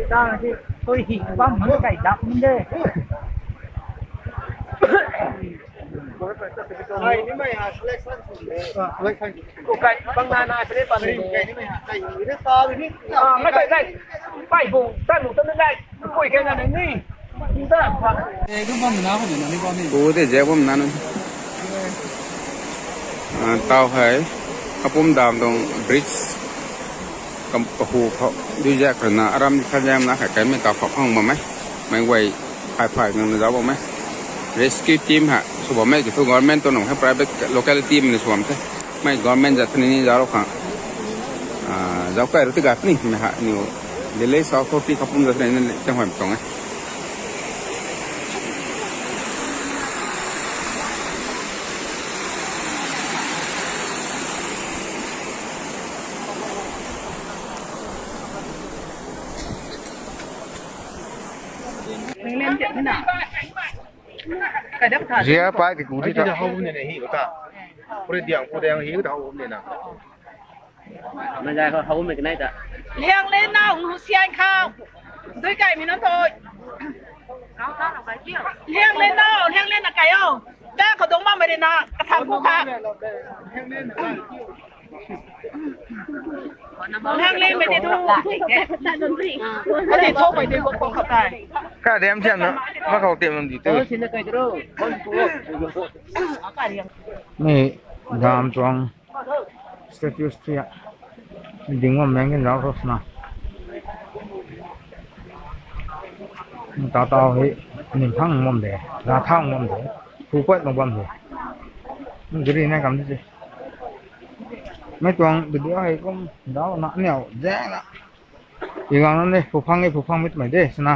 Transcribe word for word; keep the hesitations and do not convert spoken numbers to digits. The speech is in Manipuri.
ꯆꯥꯔꯗꯤ ꯑꯩꯈꯣꯏ ꯍꯤ ꯄꯥꯝꯕ ꯀꯩ ꯗꯥꯛ ꯃꯨꯟꯗꯦ꯫ Pu te je bom nanu. Ah, tau hai. Apum dam dong bridge. Kam kahu pho. Du ja kana aram di kha jam na kha kai me ka pho khong ba mai. Mai wai phai phai nang na ja ba mai. Rescue team ha. Su ba mai ki thu government to nong ha private local team ni su ba mai. Mai government ja thani ni ja ro kha. Ah, ja kai ro ti ga ni me ha ni. Delay sa ko ti kapum ja thani ni chang hoi tong. Jia pai ki ku ti ta. Hau ne ne hi ta. Pure diang pu diang hi ta hau ne na. Ma jai ko hau me ki nai ta. Liang le na ung hu sian khao. Dui kai mi non toi. Liang le na, liang le na kai o. Ta ko dong ma me de na. Ka tham ku kha. Liang le me de du. Ka de thok pai de ko ko kha tai. Ka dem thiam na. Ma khau tem nam di tu. Ni dam chuang. Status tu ya. Ding wa meng in lau rosna. Ta ta hi nim thang mom de. La thang mom de. Hu kwat mom bam de. Ni gri na kam de. Mai tuang video hai kom dau na neo de na. Igang na ne pu phang e pu phang mit mai de sna.